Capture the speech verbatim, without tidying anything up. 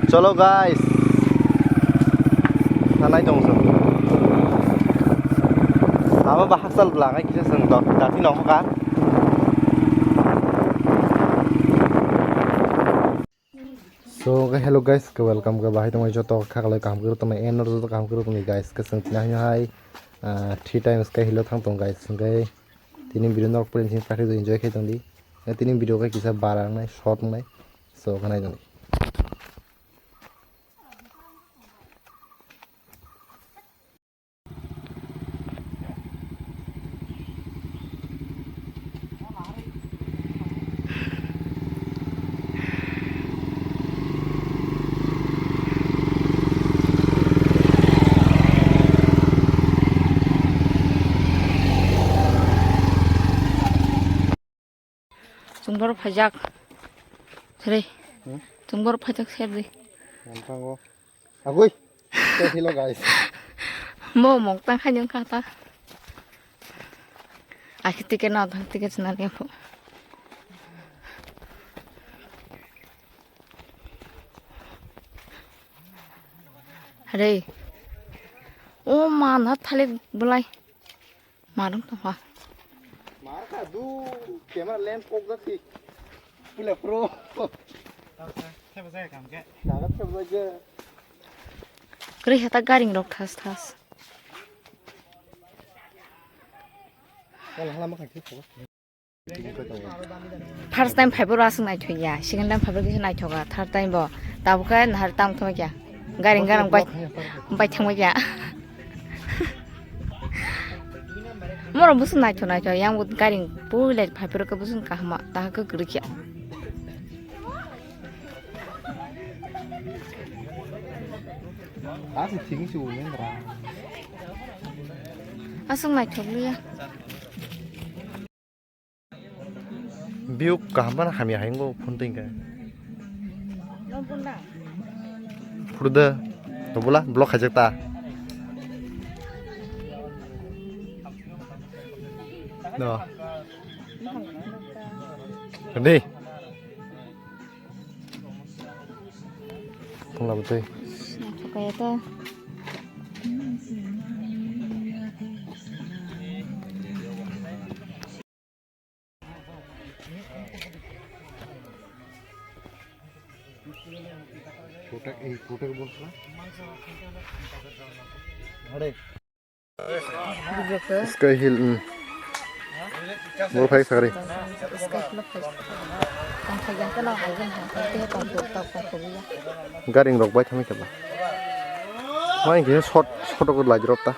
Cholo guys, tanai tong so. Abo ba haksal bla ngai kisa seng dok dati nong ka. So, okay, hello guys, ke welcome ke bahai tongmai joto khaklai kaham khe tongmai, enor joto kaham khe tongmai guys, ke seng tini hai, ah, three times ke hilo thang tong guys, hingke tini video nok pulin sing pathai enjoy khai tong di, tini video ke kisa bara nai short nai, so, khanai tong di. Chwng borok phaijak. Sere. Hmm? Chwng borok phaijak ser di. Nang thango. Agoi. Te hilo guys. Mo mok tang khaini wngkha ta. Akhe ticket no thang ticket swnam ya pho. Hare. O ma na thalik belai. Marung tongkha. Mar kha du camera lens pok jak si. Pula pro. Theba jaya kam ke. Daga theba jaya. Kri hata garing rok thas thas. Wala hala ma kha ki. First time phaibo aswk naithok ya, second time phaibo kisa naithoka, third time bo tabukhe nahar tam thangma kya, garing garang bai, bai thangma kya. Moro busu naithok naithok, yang bo garing puilai phaiphuru khe busu kahama, taha khe kwrwi kya. Aswk naithok liya. View kaham phano hamya hai wngkha phone twi hwnkhe. Phuru de, tobula block khaijak ta. No. Ready? Phung labu twi. Naithok kaya to. Kotak, ei kotak bolsa. Hare. Sky Hill, hmm. Bol phai sagri. Sky Hill phai. Tang phai yang kana hai gen ha, tang te tang tok tang tang tok ya. Garing rok bai thami kala. Mai ge short, short ko lajrop ta.